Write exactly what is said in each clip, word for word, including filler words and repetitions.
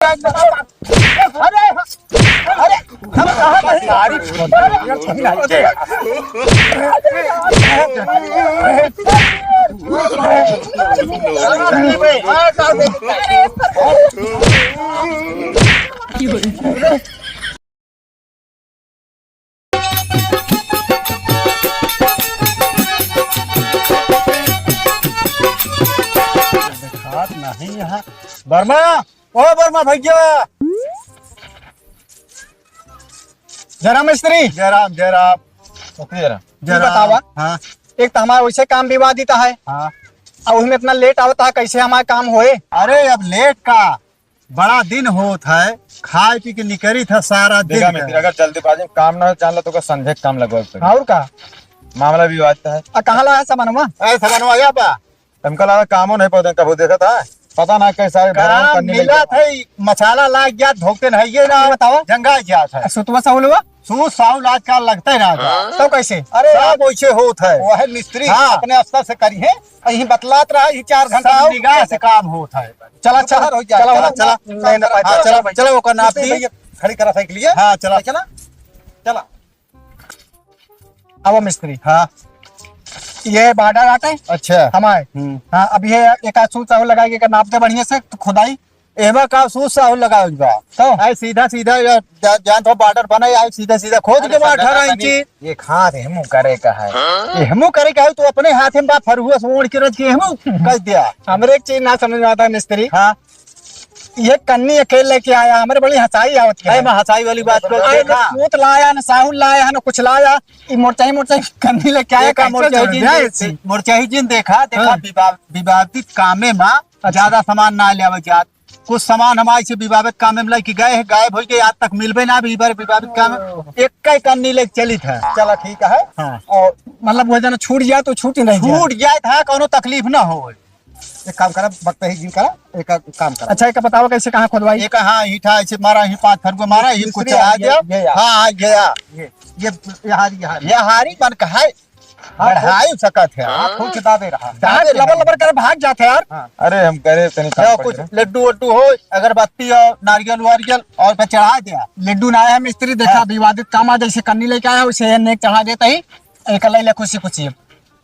अरे, अरे, हम कहाँ कहीं? देखात नहीं यहाँ। वर्मा, ओ वर्मा भैया। जय राम मिस्त्री। जय राम, जय राम। ओके, जय राम। तू जय राम। बतावा। हाँ। एक तो हमारा वैसे काम विवादित है। हाँ। और उसमें इतना लेट आवता है, कैसे हमारा काम होए? अरे, अब लेट का, बड़ा दिन होत है, खाए पी के निकरी था सारा दिन देखा का। मिस्त्री, अगर जल्दीबाजी में काम ना हो, जान लो तो ओकर संझे के काम लगवा के पड़ी। और का? मामला विवादित है। आ, कहाँ ला है सामानवा? ए, सामानवा या बा? हमका लगा कामो नहीं पता कबो देखा था, पता ना कैसा है, भगवान काम करने लग मिला गया। था, ई मसाला लाग गया, धोके नहीं ये ना, बताओ। जंगा गया था। आ, सुतवा साहुलवा? सूत साहुल आजकल लगते ना था। तो कैसे? अरे, सब वैसे होत है। वो है मिस्त्री, हाँ। अपने स्तर से करी है, यही बतलात रहा, ये चार घंटा सब निगाह से काम होत है। चला, चला, बाहर हो जाए। चला, चला, चला, चला। नहीं, नहीं, हाँ, चला, चला, चला, ओकर नाप दी। भैया, खड़ी करा साइकिल ये। हाँ, चला। चला, चला। अब मिस्त्री। हाँ। ये बॉर्डर आटे? अच्छा। हमारे। हम्म। हाँ, अब ये एक आध सूत साहुल लगाई के नाप दे बढ़िया से, तो खुदाई। एमा का सूत साहुल लगावल बा? तो? आए सीधा सीधा ये जा-, जान तो बॉर्डर बना, आए सीधा सीधा खोद अरे के बा सरदार अठारह साहब, इंची। ये खाद एहमू करे का है। हाँ? एहमू करे का है, तो अपने हाथ में बा फरुआ से ओढ़ के रख के एहमू कर दिया। हमरे एक चीज ना समझ में आता है मिस्त्री। हाँ। ये कन्नी अकेले लेके आया, हमरे बड़ी हंसाई आवत है। अरे मैं हंसाई वाली बात कर अरे देखा। न सूत लाया, न साहुल लाया, न कुछ लाया। ई मोरचाही, मोरचाही कन्नी लेके आया, एक कैसे मोरचाही जोड़ जिन दिया दे-, ऐसी? मोरचाही जिन देखा, देखा हाँ। विवाद-, विवादित कामे में अच्छा। ज्यादा सामान ना लेवे जात। कुछ सामान हमारे से विवादित कामे में लेके गए हैं, गायब हो गए, आज तक मिलबे ना, अभी बार विवादित काम में ओह। एक ही कन्नी लेके चलित है। चला ठीक है। हाँ। और मतलब वो जना छूट जाए तो छूट ही नहीं जाए। छूट जाए था, कोनो तकलीफ ना हो। एक काम करा, बकता ही जिन करा, एक काम करा। अच्छा, एक बताओ कैसे कहाँ खोदवाई? एक हाँ, ईंटा ऐसे मारा, ही पाँच फरुआ मारा, ही कुछ दूसरी चढ़ा ये, दिया। ये यार। हाँ, हाँ, ये यार। ये, ये, ये हारी, ये हारी। ये हारी मन का है। हाँ, बढ़ाई सकत है। हाँ, खूब के दाबे रहा। दाबे दांत लबर रहा। लबर करे भाग जाते यार। हाँ। अरे, हम करे तनी काम या कर कुछ ले। लड्डू वड्डू हो, अगरबत्ती और नारियल वारियल और पे चढ़ा दिया। लड्डू ना आया मिस्त्री, देखा हाँ। विवादित काम आ, जैसे कन्नी लेके आया, उसे नेक चढ़ा देता ही, एक ले ले खुशी खुशी।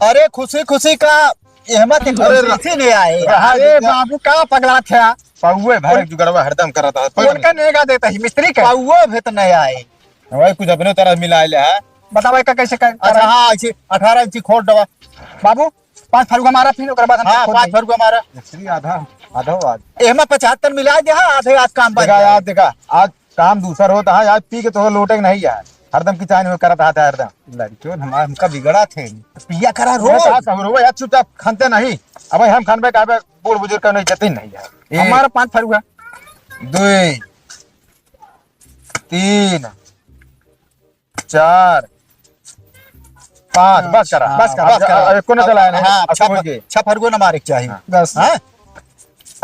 अरे, खुशी खुशी का, एहमा ते अरे, खुशी से नहीं आए। अरे बाबू, का पगला थे? पौवे भरे जुगड़वा हरदम करत है। उनका नेगा देता ही मिस्त्री के। पौवे भी तो नहीं आए। वही कुछ अपने तरह मिला ले है। बताओ, एका कैसे कर, अच्छा, करा? हाँ, ऐसे अठारह इंची खोद दवा। बाबू, पाँच फरुआ मारा, फिर ओकर बाद हम हाँ, खोद पाँच देंगे। फरुआ मारा। मिस्त्री आधा, आधा हो आज। एहमा पचहत्तर मिला दे, हाँ, आधे आज काम बन देखा जाए। यार, देखा, आज काम दूसर होता है, आज पी के तो लोटे के नहीं है, हरदम की चाहनी हो करत हाथ है हरदम। लड़कियों हमार हमका बिगड़ा थे। पिया करा रो। मैं कहा सहु रो यार, चुपचाप खनते नहीं। अब हम खनबे कहबे बूढ़ बुजुर्ग का नहीं जतिन नहीं है। एक, हमारा पाँच फरुआ। दुई, तीन, चार, पाँच, बस करा। हाँ, बस करा, अब बस करा। अब एको न अब, चलाए ना, हाँ, अब छह समझ फर-, गए। छह फरुआ ना मारे के चाहिए। हाँ। बस। हाँ?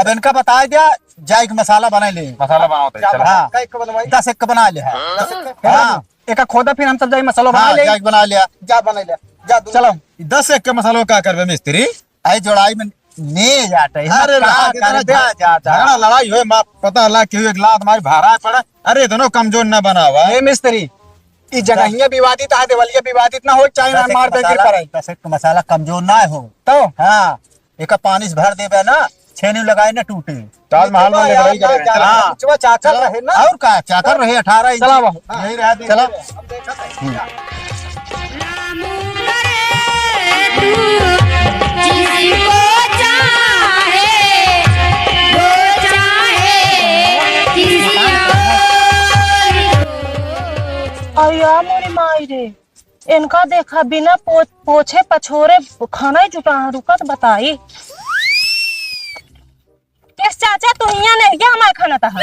अब इनका बता दिया, जाए के मसाला बना ले। मसाला बनाओ तो, चलो। हाँ। का एक बनवाई? दस एक बना ले, हाँ। दस एक? हाँ। एका खोदा फिर हम सब जाए मसाला बना हाँ, ले। जाए के बना लिया। जा बना लिया। जा, तू चलो। दस एक के मसाला का करबे मिस्त्री? अरे जोड़ाई में ने जाता है, अरे का रहा दे, करे तेरा दे झग-, जाता है। झगड़ा लड़ाई होए, माँ पता ला केहू एक लात मारी भारा पड़ा। अरे दोनों कमजोर न बनावा। ए मिस्त्री, ई जगहिया विवादित है, देवलिया विवादित ना हो, चाहे ना दस एक मार दे गिर मसाला, पड़े। दस एक मसाला कमजोर ना हो। तो? हाँ, एका पानी से भर देबे ना, छेनी लगाए ना टूटे। ताजमहल में ले यार, लड़ाई करे। ना, हाँ। कुछ चाकर रहे ना। और का, चाकर रहे अठारह इंच। चला बाबू। यही रहा दे। चला। जिसको चाहे, वो चाहे किसी और को। अया मोरी माई रे, इनका देखा बिना पो-, पोछे पछोरे खाना ही जुटा रुकत बताई। केस चाचा, तू हियां नहीं गया हमार खाना तहा।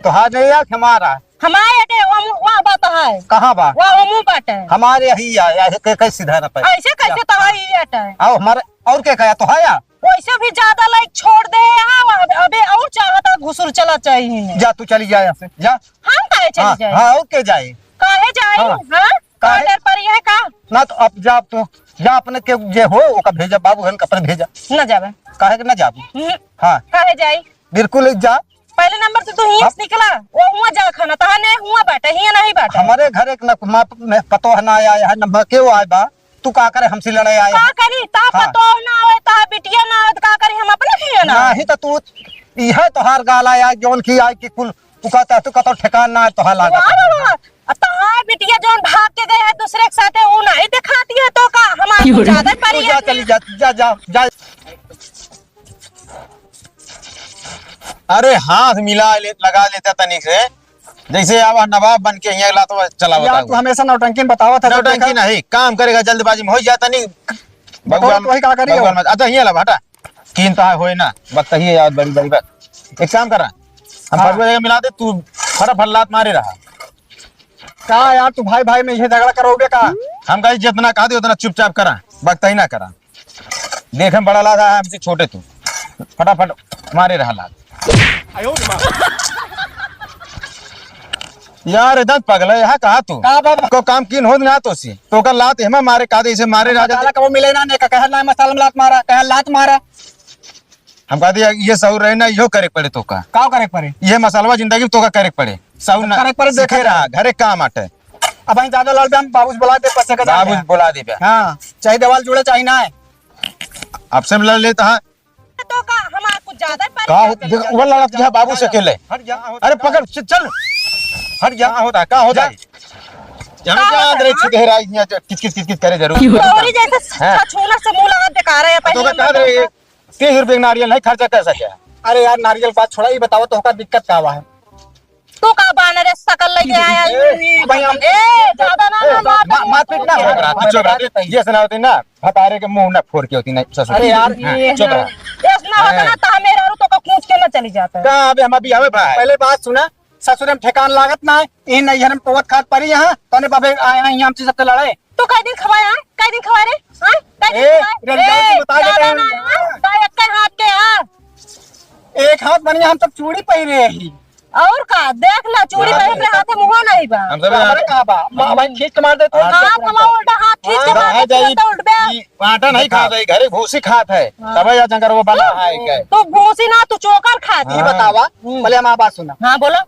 तोहार नहीं है, हमारा। हमारे अटे वो मु-, वहाँ बात है। कहाँ बा? वो, वो मुंह बाटे। हमारे यही है, यही के, के सीधा ना पाए। ऐसे कैसे तोहार ही अटे? आओ हमारे, और के कहा तो है या? वैसे भी ज्यादा लाइक छोड़ दे यहाँ, अब-, अबे और चाहता घुसुर चला चाहिए। जा तू चली जा यहाँ से, जा। हम काहे चली हाँ, जाए? हाँ, और के जाए? काहे जाए? हाँ। हाँ? काहे? काहे डर पड़ी है का? ना तो अब जा तू, जा अपने के जे हो, ओका भेजा, बाबू हन का अपने भेजा। ना जावे। काहे के ना जाबू? हम्म। हाँ। काहे जाई? बिल्कुल जा। पहले नंबर से तू ही हियाँ से निकला, वो हुआँ जा खाना, तहाँ नहीं हुआँ बाटे, हियाँ नहीं बाटे। हमरे घर एक न माँ प-, में पतोह ना आया है, न म-, केहू आए बा, तू का करे हमसे लड़े आए का है? करी, तहाँ हाँ। पतोह ना आवे, तहाँ बिटिया ना आवे, तो का करी हम अपने हियाँ ना? नहीं तो तू, इहे तोहार गाल आया, जौन की आए कि कुल, तू कहता, तू कहता ठेकान ना है, तोहार लागत वाह, है। वाह, वाह। अब तोहार बिटिया जौन भाग के गए है दूसरे के साथे, वो नहीं दिखाती है तो का? हमार क्यों कुछ रे? ज्यादा तू परी जा, है। चली जा, जा, जा, जा। अरे हाथ मिला ले, लगा लेता तनिक से, जैसे आवा नवाब बन के हियाँ लात चला यार, बताओ। तू हमेशा नौटंकी में बतावत है, नौटंकी देखा। नहीं, काम करेगा जल्दबाजी में, हो जा तनी। बताओ बबुआ, तो वही का करी बबुआ हो? मत, अच्छा हियाँ ला हटा। कीन तो होए ना, बकतही है यार, बड़ी, बड़ी बात। एक काम करा, हम हाँ। फरुआ जगह मिला दे, तू फटाफट लात मारे रहा। का यार, तू भाई, भाई में ये झगड़ा करोगे का? हम कही जितना कहा दे उतना चुपचाप करा, बकतही ना करा। देखे में बड़ा लाग रहा है हमसे छोटे तू। फटाफट मारे रहा लात। यार एकदम पगला है, यहाँ कहा तू? का बाबा? को काम कीन हो ना तो सी। तो का लात एमा मारे का दे, इसे मारे राजा। मसाला कबो मिले ना, ने का कहल ना मसाला में लात मारा, कहल लात मारा। हम कहते ये सहूर रहे ना, यो करे के पड़े तो का। का करे के पड़े? ये मसालवा जिंदगी में तो का करे के पड़े। सहूर ना करे के पड़े, सीखे देखा रहा, घरे काम आटे। अब हम ज्यादा लड़ बे, हम बाबूस बुला दे, पसे का बाबूस जाने। बुला दे बे। हाँ, चाहे देवाल जुड़े, चाहे ना है। आपसे हम लड़ लेता है। तो का हमार कुछ ज्यादा ही का हो, परेशान देख, चल वो लड़त रहा है बाबू से अकेले। हट जा, होता अरे का? पकड़, च-, चल। हट जा, का होता है, का होता जा। है? हम का जान होता रहे है? छुदेहरा, यहाँ जो किच किच किच किच करे जरूर। तोरी जैसे हाँ। छछूना से मुँह लगा बेकार है, तो पहले का हम कह रहे, बताओ। तीस रुपये का नारियल नहीं खर्चा कर सके। अरे यार, नारियल बात छोड़ा, ये बताओ तो का दिक्कत का हुआ है? तू का बानर है, शकल लेके आया है? ए, भाई, हम ए, ज्यादा ना, ए, ना, ना, मा-, मारपीट ना हो। चुप रहा, चुप रहा। ये सुना होती ना, भतारे के मुंह ना फोड़ के होती ना, ससुर। अरे यार, हाँ, ये चुप ना, रहा। ये सुना होता ना, हाँ। तो मेहरारू तो का कूच के ना चली जाता है। कहाँ अबे हम अभी आवे भाई? पहले बात सुना, ससुर में ठेकान लागत ना है, यही नहीं हम पोवत खात परी यहाँ, तने बाबे आए हैं यहाँ हमसे सबके लड़े। तू कई दिन खवाए, हाँ? कई दिन खवाए रे? हाँ? कई दिन ए, खवाए? रे, जाओ, ए, तू बता दे, ज्यादा ना, हाँ? का एक हाथ के, हाँ? एक हाथ बनिया, हम सब चूड़ी पहिरे ही। और का? देख ला, चूड़ी हाँ। पहन ले, हाथे मुँह नहीं बा। हम सब तो हमारे कहाँ बा? माँ भाई खींच के मार दे तू। हाँ, हमारा उल्टा हाथ खींच के हाँ, मार दे, जाई, तो उल्ट बे। ई आटा नहीं खात है, घरे भूसी खात है। हाँ। तबे या जंगर वो बना है के। तो भूसी ना, तू चोकर खात है। ये हाँ। बतावा, हम्म। पहले हमारी बात सुना। हाँ, बोलो।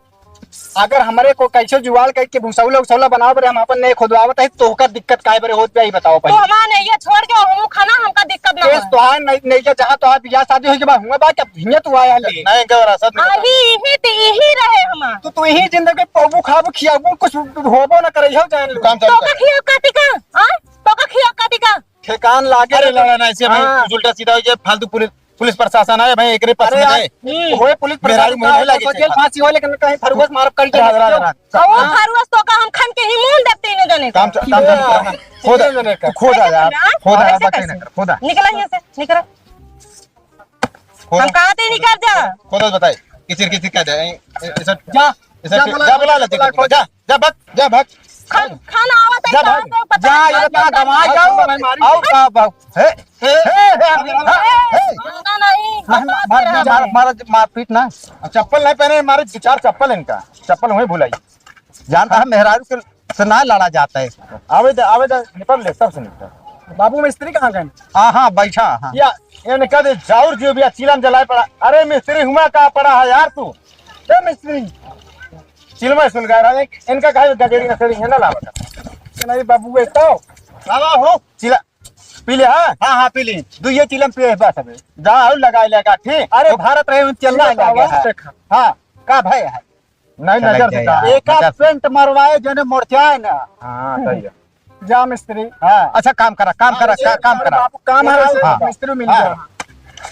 अगर हमरे को कैसे जुगाड़ करके भूसौला उसौला बनावे बरे, हम अपन नहीं खुदवावत है, तो ओकर दिक्कत काहे बरे होत बे, ई बताओ तो पहले। हमार नैया छोड़ के हम खाना, हमका दिक्कत ना केस होए। तोहार नहीं, नहीं के जहाँ तोहार बियाह शादी होई के बाद हुआ बा, क्या हियाँ तू आया ले? नहीं, इनका विरासत में आही, इही ते इही रहे हमार। तो तू इही जिंदगी पौबू खाबू खियाबू, कुछ होबो ना करे, हो जान लो। काम चालू तो कर। का खिया काटी का? हाँ? तो का खिया काटी का? ठेकान लागे अरे ना तो लड़ा ना, ऐसे भाई, हाँ। कुछ उल्टा सीधा हो जाए, फालतू पुलिस, पुलिस प्रशासन आए भाई, एकरे पास अरे में यार, जाए। हम्म। होए पुलिस मेहरारू प्रशासन मुँह का नहीं होए, लागे तो जेल फांसी होए, लेकिन कहीं फरुआ से मारब कर रात, रात, रात। और वो हाँ। फरुआ से तो का हम खन के ही मुंह देते तीनों जने को। काम च-, काम चालू कर। खोदा, तीनों जने का। खोदा यार, ना? खोदा, ऐसे बात कैसे? नहीं कर, खोदा। निकला यहाँ से, निकला। खोदा। हम कहा थे निकल जा। खोदा बताए, किचिर किचिर कह दे, ए, ए, ऐसा जा, ऐसा जा फिर, बुला, जा बुला ले, बुला, जा, जा, जा, भाग, जा, भाग। खान, खाना आवत है, जा, कहाँ भाग। से पता जा, है? ये तो कहाँ गंवा जाओ। भाई, मारी। आओ, आओ, आओ। हे, हे, हे, हे, हे, हे। मारना नहीं, मार, बता मार, दे रहा मार, है। मार, मारपीट ना। चप्पल नहीं पहने, मारे दो चार चप्पल इनका। चप्पल वहीं भुलाई। जानता है, मेहरारू के से ना लड़ा जाता है। आवे दे, आवे दे, निपट ले, सबसे निपट। बाबू मिस्त्री कहाँ गए? हाँ, हाँ, बैठा, हाँ। या, इन्हें कह दे, जाउर जो भी चिलम जलाए पड़ा। अरे मिस्त्री, हुआ कहाँ पड़ा है यार तू? ए मिस्त्री, चिलमा सुन गा रहा है, इनका काहे गजेड़ी नसेड़ी है ना लावा कर। नहीं बाबू, ये तो लावा हो। चिला, पी ले, हाँ? हाँ, हाँ, पी ली। दू ये चिलम पिए बस अबे। जा, और लगा लेगा, ठीक? अरे तो भारत रहे, उन चलना ये लगे बतावा, है। देखा। हाँ, का भय है? नहीं, नजर से कहा। एक आध नजर से। पेंट मरवाए, जने मोर्चाए ना। हाँ, सही है। जा मिस्त्री। हाँ। अच्छा, काम करा, काम करा, अरे, का-, काम अरे करा। बाबू, काम है वैसे, हाँ। मिस्त्री मिल गया। हाँ।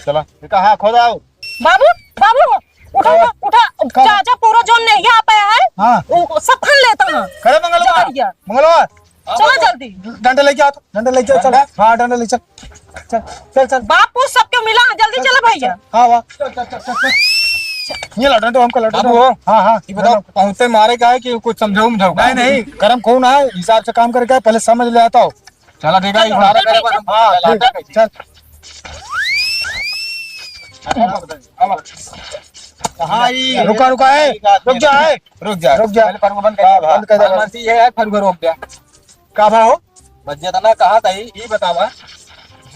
चला। ये कहा, खोद आओ। बाबू, बाबू, उठा, हाँ। उठा, उठा। हाँ। चाचा पूरा जोन नहीं आ पाया है। हाँ। वो सब खन लेता है। करे मंगलवा। जा भैया। मंगलवा। चलो जल्दी। डंडा लेके आ तो, डंडा लेके चल, चल। डंडा? हाँ, डंडा ले चल। चल, चल, चल। बापू सबके मिला, जल्दी चल, चलो भैया। हाँ, वाह। चल, चल, चल, चल, चल। ये ला डंडा हमको ला डंडा। बाबू हो। हाँ, हाँ। ये बताओ, डंडा। पहुँचते मारे का है कि कुछ समझाऊ उमझाऊ का? नहीं, नहीं, करम खून है, हिसाब से काम करके पहले समझ ले आता हो। चला, ठीक है, चल, इशारा चल, करे चल, बस हम हाँ, चला ठीक, जाते हैं। चल। हाँ, ये रुका, रुका, ए, रुक जा, ए। रुक जा। रुक जा। पहले फरुआ बंद कर दे। हाँ, हाँ। बंद कर दे। बदमाशी ये है, फरुआ रोक दे। का भा हो? बस जितना कहा था, ई, ई बतावा।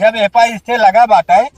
जब एपा इससे लगा बाटा है,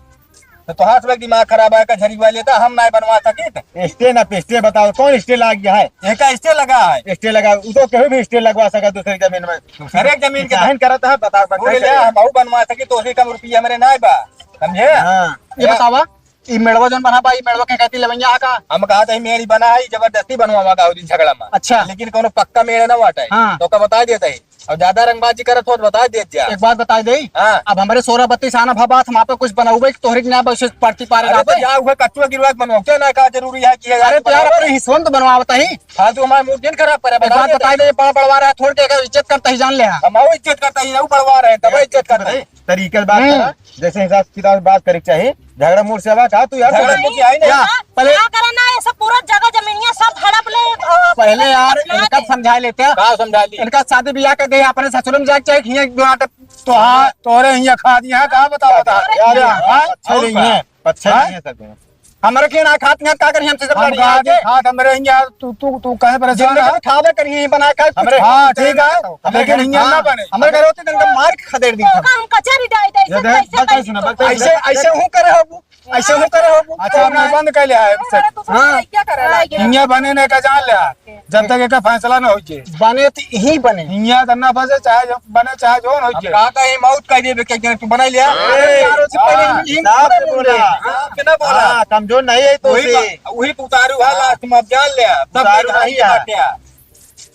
तो तोहार सब दिमाग खराब है, का झरिवा लेता, हम नाहीं बनवा सकित। Stay ना पे stay बताओ, कौन stay लाग गया है? एका stay लगा है। Stay लगा, उ तो केहू भी stay लगवा सका दूसरे जमीन में। दूसरे जमीन के जाहिन करत है, बता, बता बोले ले, हम अउ बनवा सकित, तो उसी कम रुपया हमरे नाहीं बा, समझे? हाँ। ये या बतावा, ई मेड़वा जौन बना बा, ई मेड़वा के कहती लवैया है का? हम कहा था, ई मेड़ी बना है, जबरदस्ती बनवावा का, उस दिन झगड़ा में। अच्छा। लेकिन कोनो पक्का मेड़ ना बाटे। हाँ। तो का बता देता है। और ज्यादा रंगबाजी करत हो तो बता देत जा। एक बात बताई दे। हाँ। अब हमरे सोरह बत्तीस आना भा बात, हम आपे कुछ बनउबे कि तोहरे के ना बैसे पड़ती पारे अरे तो रहबे। जा, उहे कच्चुआ गिरवा के बनवाओ, क्या ना का जरूरी है कि अरे तो यार, अपने हिस्सों में तो बनवावत ही। फालतू हमारे मूड जिन खराब करे, एक बता बात देते। बताई दे, पड़ा पड़वा रहा, थोड़ के एकर इज्जत करता ही जान ले। हम वो इज्जत करता ही, वो पड़वा रहे, तब इज्जत करता है। तरीके से बात हम्म। करा, जैसे हिसाब किताब से बात करे के चाही। झगड़ा मूड से आवा का तू यार? झगड़ा मूड से आई नहीं। या, पहले का करना है, सब पूरा जगह जमीनिया सब हड़प ले, अ, पहले यार, इनका समझा लेते हैं। का समझा ली? इनका शादी ब्याह कर दे, अपने ससुर में जाके चाहे हियां जो आटे तो हाँ, तोरे हियां खा दिया है, का बताओ, बता। यार, हाँ? अच्छा और नहीं का? है, अच्छा हाँ? नहीं है सब। हमारे के ना खात, यहाँ का करी हमसे सब हम लड़ी कहा आके? कि खात हमरे हियां, तू, तू, तू कहे परेशान जिंदगी है? में खावे करी, यहीं बना के हमरे हाँ, ठीक है। हमरे लेकिन हियां ना हाँ, बने। हमरे घर होते तो इनका मार के खदेड़ दी तो हम। का हम कचहरी जाए, तो ये ऐसे देख, कैसे बस कैसे सुना, बस सुना। ऐसे, ऐसे हूँ करे हो, ऐसे हूँ करे हो। अच्छा, हमने बंद कर लिया है, अरे, तो हाँ। क्या कर रहा है? हियां बने ने का जान लिया, जब तक एका फैसला ना हो जाए। बने तो यहीं बने। हियां तो ना बसे, चाहे जो बने, चाहे जो ना हो हम जाए। कहा था, ये मौत कर दिए, क्या, क्या तू बना लिया? अरे, यार, उससे पहले हाँ, यहीं साफ पूरे से बोल बोल रहे रहे। हैं। साफ से ना बोला। हाँ, कमजोर नहीं है तो वही उसे बा-, वही उतारू है, हाँ। लास्ट में अब जान लिया। सब उतारू बेकार नहीं है। बात है।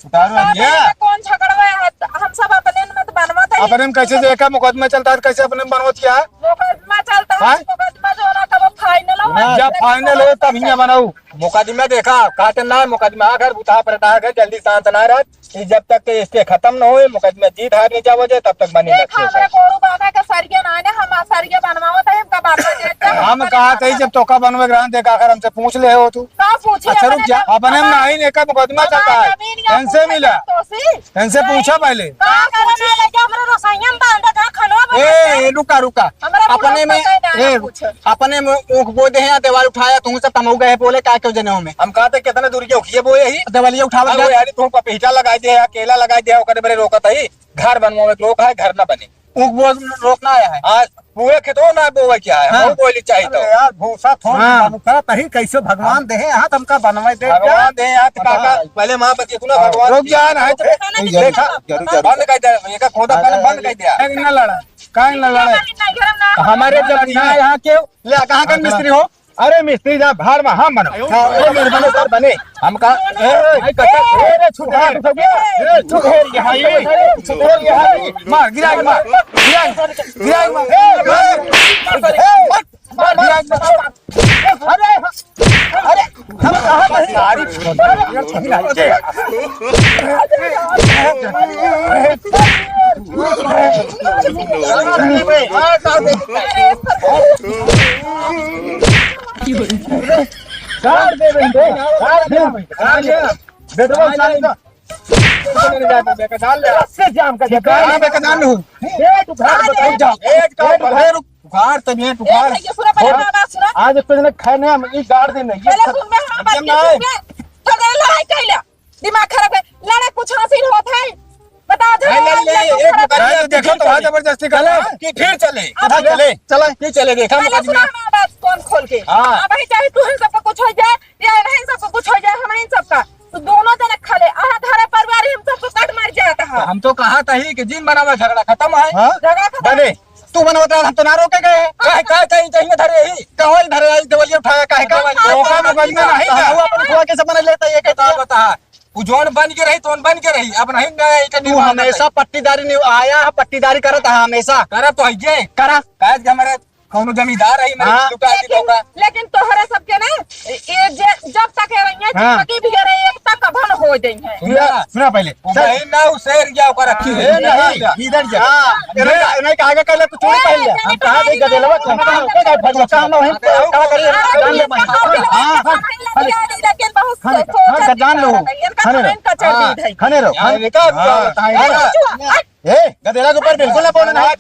उतारू है अरे, क्या? ये कौन झगड़ा है? हम सब अपने में तो बनवत है। अपने में कैसे जो एका मुकदमा चलता है, कैसे अपने में बनवत क्या है? मुकदमा चलता है, हाँ? मुकदमा जो ना कब फाइनल हो, ना। जब फाइनल हो, तब हियां बनाऊ। मुकदमा देखा, काटे ना, मुकदमा घर बुता पर डाल के जल्दी शांत ना रह। ये जब तक के stay खत्म न होए, मुकदमा जीत हार नहीं जावो जे, तब तक बनी देख, रखे। हमरा गोरू बांधे के सरिया ना है, हम सरिया बनवावत है, हमका बांधे दे दे। हम कहा थे, जब तोका बनवे के रहन, देख, आखिर हमसे पूछ ले हो तू। का पूछी अच्छा, अपने रुक जा। तो? अपने में नहीं, एका मुकदमा हमारे चलता है। जमीन या इनसे पूछे मिला। तो सी। इनसे पूछा पहले। का करना है, लेके हमरा रसोईया में बांधा था, खनवा ए, बनाता है। ए, रुका, रुका। हमरा बुढ़ऊ अपने में, पता ही ना ए, पूछे। अपने में ऊख बोए दे हैं, देवाल उठाया, तुम सब तमऊ गए बोले, का क्यों जने हो में? हम कहा थे, कितने दूर के ऊखिए बोए ही? देवलिया उठावल अब गया। वो यार, तुम पपीता लगा दे, केला लगा दे, ओकरे बरे रोकत है, घर बनवावे के रोक है, घर ना बने। ऊख बोए रोक ना आया है। आज पूरे खेतों ना बोवे क्या है, हाँ। हम बोली चाहिए तो। अरे यार, भूसा थोड़ हाँ। बनुका तही कैसे भगवान देहे हाथ हमका बनवाए दे भगवान क्या? देहे हाथ का, का, हाँ। पहले माँ बची तू ना हाँ। भगवान रुक की। जा ना, है तो रुक जा, देखा, जरूर, जरूर। बंद कर दे, ये का खोदा पहले बंद कर दिया। काहे ना लड़ा? काहे ना लड़ा? हमारे जब ना यहाँ के ले, कहाँ का मिस्त्री हो? अरे मिस्त्री जा भाड़ में हम बनो। हाँ, अरे मेरे बने सर बने। हम का, ए, ए, भाई, कच्चा, ए, रे, छुट गया, छुट गया। ए, छुट गया, ये हाई, छुट गया, ये हाई। मार, गिरा के मार, गिरा के, गिरा के मार। ए, ए, ए, मार, मार, गिरा के मार। अरे, अरे, हम कहाँ गए? गाड़ दे बे, गाड़ दे बे, गाड़ दे। बेटवा उठा ले ना। रस्से जाम कर दे। कहाँ पे कहाँ में हूँ? पेट उखाड़, बताओ जा। पेट का पेट उखाड़, उखाड़। उखाड़ तब ये ए, उखाड़। भैया, सुनो, पहले हमारी बात सुनो। आज कुछ न खाए ना, हम ई गाड़ दे नहीं। पहले सुन, मैं हमारी बात एकदम सुन। नहीं। तो गए लड़ाई कैला, दिमाग खराब है। लड़ा कुछ हासिल होत है? बता दे, नहीं, नहीं, लड़ाई नहीं, एक खराब है। मुकदमा नहीं, तो देखो, देखो, तो वहाँ जबरदस्ती कर रहा है। कि फिर चले, अब फिर चले। चला। फिर चले, देखा पहले मुकदमा। सुनो हमारी बात, कान खोल के। हाँ। अब ही चाहे तू हम सबको कुछ हो जाए, या नहीं सबको कुछ हो जाए, हम इन सबका। तो दोनों जने खा ले, आहा, धारा परिवार ही हम सबको कट मार जाता है। हम तो कहा था ही कि जिन बनावा झगड़ा खत्म है। हाँ? झगड़ा खत्म। बने, तू बनवत रहा, हम तो ना रोके गए। काहे, काहे, काहे, काहे धरे ही? कहो ही धरे आई, देवलिया उठाया, काहे का? हाँ, धोखा में हाँ, बंधना हाँ, नहीं हाँ, था। वो अपन धोखा कैसे बना लेता है, ये बता, कहता है। बता। वो जौन बन के रही, तौन बन के रही। अब नहीं, नहीं, इतनी तू बात हमेशा नहीं। पट्टीदारी नहीं आया, पट्टीदारी करत है हमेशा। करत तो है ये। करा। काहे कि हमारे कौनो जमींदार है, मेरे हाँ। लुटा दी लेकिन, धोखा। लेकिन तोहरे सबके ना, ये जे, जब तक है रही है, हाँ। जिंदगी भी है, एक तक कभन हो जाई है। सुना, सुना पहले। वो सर। बहिन ना, वो शेर गया, ओकर रखी ए, है। नहीं, इधर जा। हाँ। इधर जा, इधर जा, आगे कर ले, तू चोरी ए, पहन ले। हम कहा दे, गदेलवा, हम कहा, हम कहा, भगवा, हम कहा, हम कहा, कहा करिए, अरे, जान ले, ये भाई। कहाँ से हाँ, हाँ। लड़की आ रही, लेकिन बहुत हाँ, सोचा हाँ, जान लो। इनका खाने रहो। खाने का चटनी हाँ, है। खाने रहो। हाँ, ये क्या हाँ, बताएं? हाँ। ए, गदेला के ऊपर बिल्कुल ना बोलना है। ए, ए, ए,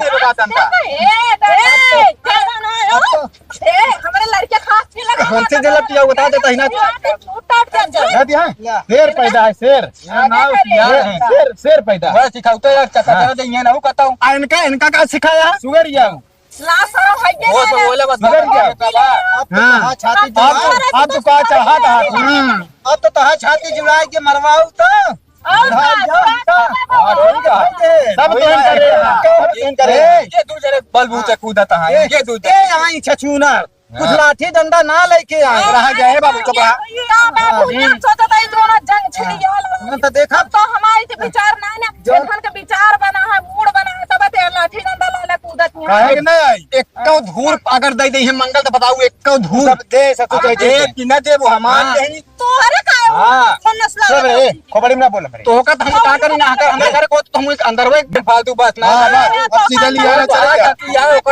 ए, हमरे लड़के खास नहीं लगा। हमसे जे लड़की आओ, बता देता ही ना। उतार दे, जा। जा दिया है? शेर पैदा है, शेर। ये ना, ये शेर, शेर पैदा। मैं सिखाऊँ तो यार, चक्कर हाँ। दे, ये ना हूँ कहता हूँ। आ, इनका, इनका का सिखाया? सुगर ये हूँ। लाश सारा है के होश में बोले बस। मगर क्या? अब तो हाँ। कहा छाती अब तो, जुड़ाए। अब तो कहा चढ़ा था। हाँ। अब तो कहा छाती जुड़ाए के मरवाऊ तो। और हाँ, का? क्या? हाँ, ठीक है। सब तो हम करे। सब तो हम करे। ए, ये दू जने बलबूते कूदत हैं, ए, ये दू जने। ए, आई छछूना। कुछ हाँ। लाठी डंडा ना लेके आए। रहा जाए बाबू, चुप रहा। का बाबू, हाँ। ये सोचत है, दोनों जंग छिड़ी हाँ। गया। ना तो देखा। अब तो हमारी तो विचार ना, ना, जो इधर के विचार बना है, मूड बना है, तब ते लाठी डंडा ला, ला कूदत नहीं। काहे के नहीं आई? एक तो धूर अगर दे दे है मंगल तो बताऊ, एक तो धूर। सब दे, सब कुछ अब दे दे। कि ना दे, वो हमार हाँ। यही। तोहरे का है? हाँ। कौन नस्ल सब है? रे, खोपड़ी में ना बोल मेरे। तो होकर तो हम का करी ना, अगर हम करे को तो हम अंदर में फालतू बात ना। हाँ, हाँ, अब सीधा लिया ना, चल गया।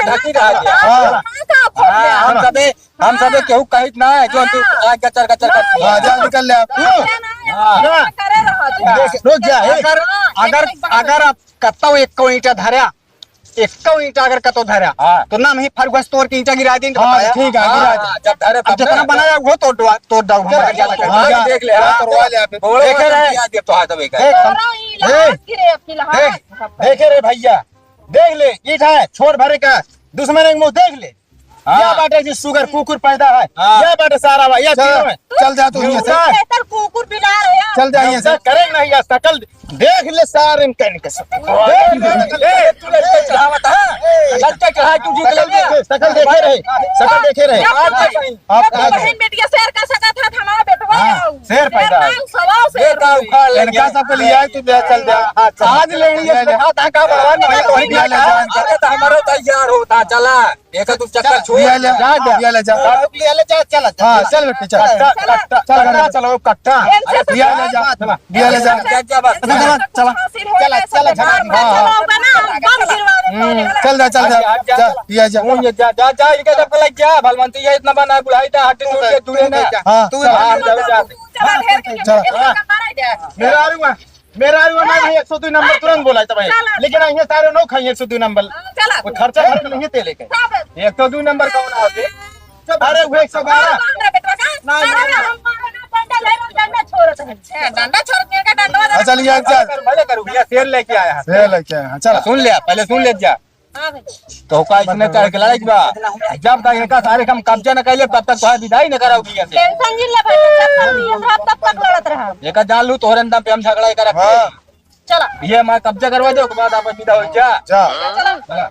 ढकी रहा है। हाँ। हाँ, का खोल हाँ, दिया? हम सबे हम सबे केहू कहित ना है, जो तू हाँ। आज गचर गचर कर हाँ, जा निकल ले आप। हाँ, हाँ। हाँ। करे रहो, तू। देख, रुक जा, हे। अगर, हाँ, अगर, एक बात अगर आप कत्तो एक को ईंटा धरा, एक को ईंटा अगर कत्तो धरा, हाँ। तो ना हम ही फरगस तोड़ के ईंटा गिरा दें, तो हाँ, बताया। ठीक है, गिरा दे। हाँ, जब धरे अब तब जितना ना। बनाया वो तोड़ दो, तोड़ दो, हाँ, हमारे क्या लगा? हाँ, देख ले, हाँ, हाँ, तोड़वा ले आप। बोलो, एक है। गिरा दे तो हाथ में का। एक। तोरा इलाज ए। गिरे, फिलहाल। देख, देखे रे भैया, देख ले, ईंट है, छोड़ भरे का, दुश्मन के मुंह देख ले। हाँ। या बाटे जी सुगर कुकुर पैदा है। हाँ। या बाटे सारा बा, या चल, तीनों है। चल जा तू यहाँ से। बेहतर कुकुर बिलार है यार। चल जा यहाँ से। करे नहीं यार, सकल देख ले सारे इनका, इनका सकल। ए, तू लड़के चढ़ावत है? लड़के चढ़ा, तू जीत ले। सकल देखे रहे, सकल देखे रहे। आप जब आज बहन बेटिया शेर का सका था, हमारा बेटवा हाँ, आओ। शेर पैदा है। नाम सवा शेर ये का हुई। उखाड़ ले इनका गया। सबके लिए आए, तू ले चल जा। हाँ, चल। आज लेनी है, इसमें हाथ आका बढ़वा, नहीं तो वही बिया ले जा। अरे तो हमारा तैयार होता, चला। एक तू चक्कर छोड़। बिया ले, जा, जा। बिया ले जा। रुक लिया, ले जा, चला, चला। हाँ, चल बेटी, चल। कट्टा, चला, कट्टा, चला। कट्टा, चलो, कट्टा। टेंशन अरे, बिया ले जा, मत। चला, बिया ले जा। जा, जा, बस। चला, चला, चला। चला, चला, चला, हाँ, हाँ। चला, बना, बम गिरवा दे, हम्म, पहले चल जा, चल जा, जा, जा, जा, जा। बिया जा। जा, जा, जा, इनके सब को ले जा, भलवंती ये इतना बना, बुढ़ाई था, हड्डी टूट के दूरे ना। हाँ, तू हाँ, जा, जा। चला, ढेर के चला। किसी का मारा जाए। मेरा आ रहा हूँ। मेरा भी ना भाई, एक सौ दो नंबर तुरंत बोला था भाई। चला। लेकिन अइहे सारे नौ खाई एक सौ दो नंबर। हाँ, चला। वो खर्चा खर्च नहीं तेले के। सब। एक सौ दो नंबर कौन आते? अरे वो एक सौ बारह। हाँ, बाप रे बेटवा का? नहीं, अरे नहीं। हम मारे ना, डंडा ले लो, डंडा छोड़ दे। अच्छा, डंडा छोड़ के का डंडा वाला हाँ, चलिए, अच्छा। भले करू, भैया शेर लेके आया है। शेर लेके आया है, चला। सुन ले, पहले सुन ले जा। हाँ भाई। तो का इसने चढ़ के लड़ाई बा? जब तक इनका सारे हम कब्जा न कर ले, तब तक तोहार विदाई न कराओ भैया से। टेंशन जिन ले भाई, जब तक ये सब तब तक लड़त रहा। एका जान लू तोहरे अंदर पे हम झगड़ा करा। हाँ। चला। ये हमारा कब्जा करवा दे, ओके बाद आप विदा हो जा। जा। चला।